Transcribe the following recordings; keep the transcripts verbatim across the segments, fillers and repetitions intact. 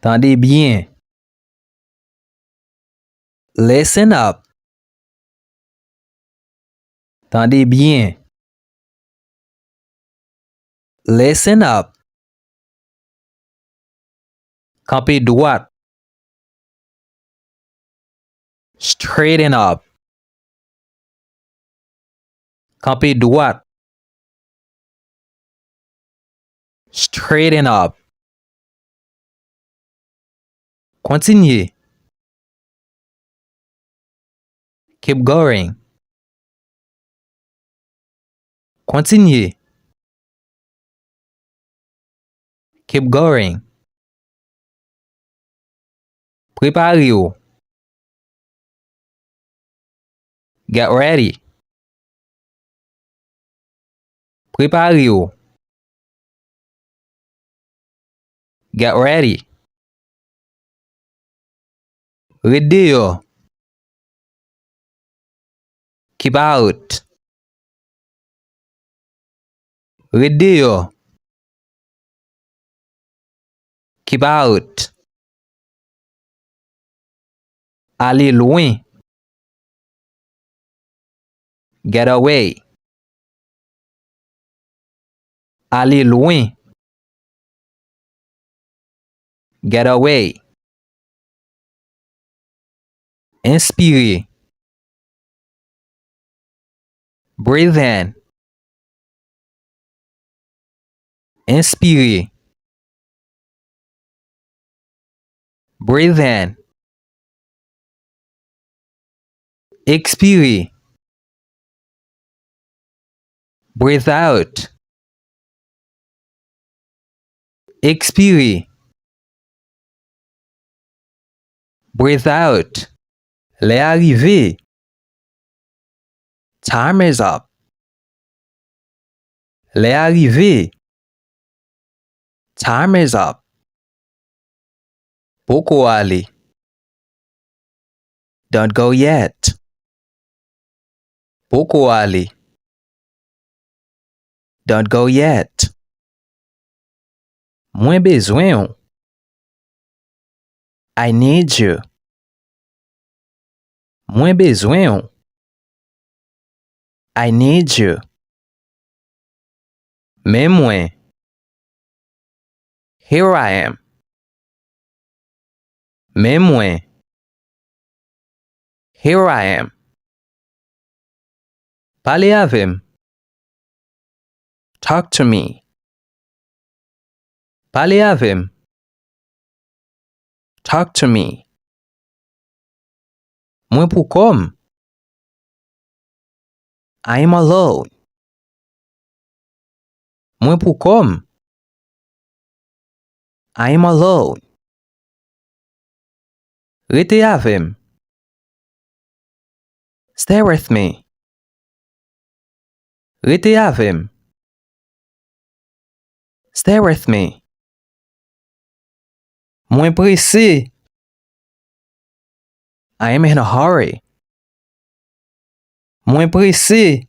Tande byen. Listen up. Tande byen. Listen up. Kanpe dwat. Straighten up. Kanpe dwat. Straighten up. Kontinye. Keep going. Kontinye. Keep going. Prepare w. Get ready. Prepare w. Get ready. Ret deyò. Keep out. Ret deyò. Keep out. Ale lwen. Get away. Ale lwen. Get away. Enspire. Breathe in. Enspire. Breathe in. Ekspire. Breathe out. Ekspire. Breathe out. Lè a rive. Time is up. Lè a rive. Time is up. Poko ale. Don't go yet. Poko ale. Don't go yet. Mwen bezwen w. I need you. Mwen bezwen w. I need you. Men mwen. Here I am. Men mwen. Here I am. Pale avè m. Talk to me. Pale avè m. Talk to me. Mwen pou kò m. I am alone. Mwen pou kò m. I am alone. Rete avè m. Stay with me. Rete avè m. Stay with me. Mwen prese. I am in a hurry. Mwen prese.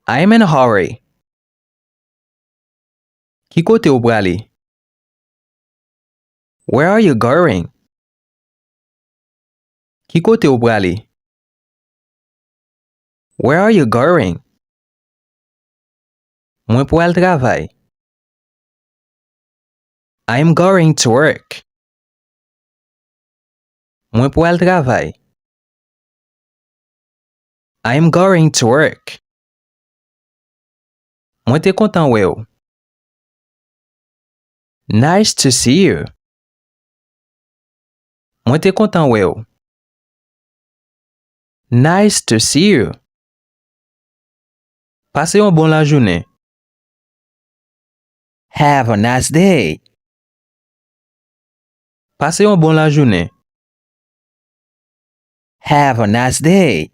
I am in a hurry. Ki kote w prale? Where are you going? Ki kote w prale? Where are you going? Mwen pral travay. I am going to work. Mwen pral travay. I am going to work. Mwen te kontan wè w. Nice to see you. Mwen te kontan wè w. Nice to see you. Pase yon bon lajounen. Have a nice day. Pase yon bon lajounen. Have a nice day.